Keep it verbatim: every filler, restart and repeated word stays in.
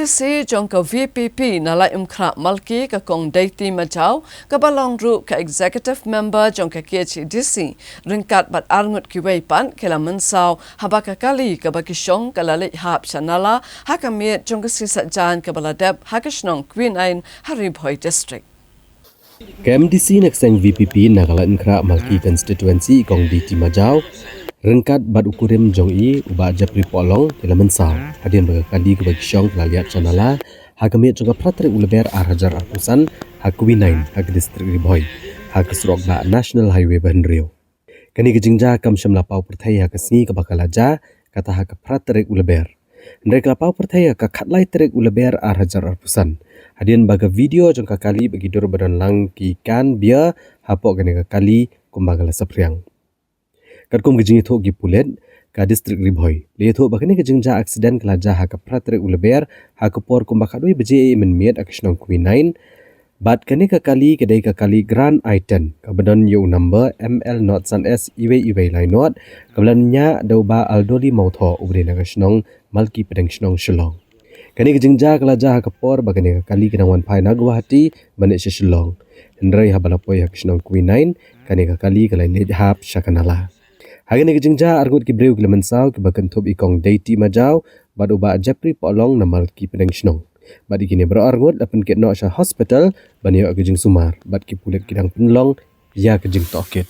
C jong ka VPP na Laitumkhrah Malki ka Kong Deiti Majaw, kaba long ruh ka Executive Member jong ka KHADC, ryngkat bad arngut kiwei pat ki la mynsaw haba ka kali kaba ki shong ka la leit hap sha nala ha ka miet jong ka sngi Saitjaiñ kaba la dep ha ka shnong Quinine ha Ri Bhoi District. Ka MDC na ka seng VPP na ka Laitumkhrah Malki Constituency, Kong Deiti Majaw, ryngkat bad u kurim jong i, u Bah Jeffrey Pohlong, ki la mynsaw hadien ba ka kali kaba ki shong ka la liat sha nala ha ka miet jong ka phra tarik u Lber ar hajar arphew san ha Quinine ha ka district Ri Bhoi, ha ka surok bah National Highway ba hynriew. Kane ka jingjia kam shym la paw pyrthei ha ka sngi kaba ka la jia, kata ha ka phra tarik u Lber. Hynrei ka la paw pyrthei ha ka khatlai tarik u Lber ar hajar arphew san, hadien ba ka video jong ka kali ba ki dur ba don lang ki kan bia hapoh kane ka kali kumba ka la saphriang. Katkum ka jingïathuh ki pulit ka district Ri Bhoi, la ïathuh ba kane ka jingjia accident ka la jia ha ka phra tarik u Lber ha ka por kumba khatwei baje mynmiet ha ka shnong Quinine. Bad kane ka kali ka dei ka kali Grand i ten, kaba don ïa u number M L not san S iwei iwei lai not, kaba la ñiah da u Bah Aldoli Mawthoh, uba dei na ka shnong Malki Pdeng Shnong, Shillong. Kane ka jingjia ka la jia ha ka por ba kane ka kali ka dang wan phai na Guwahati ban leit sha Shillong. Hynrei haba la poi ha ka shnong Quinine, kane ka kali ka la leit hap sha ka nala. Ha kane ka jingjia arngut ki briew ki la mynsaw, kiba kynthup i Kong Deiti Majaw bad u Bah Jeffrey Pohlong na Malki Pdeng Shnong. Bad i kine baroh arngut la pynkit noh sha hospital ban ïoh ka jingsumar, bad ki pulit ki dang pynlong ïa ka jingtohkit.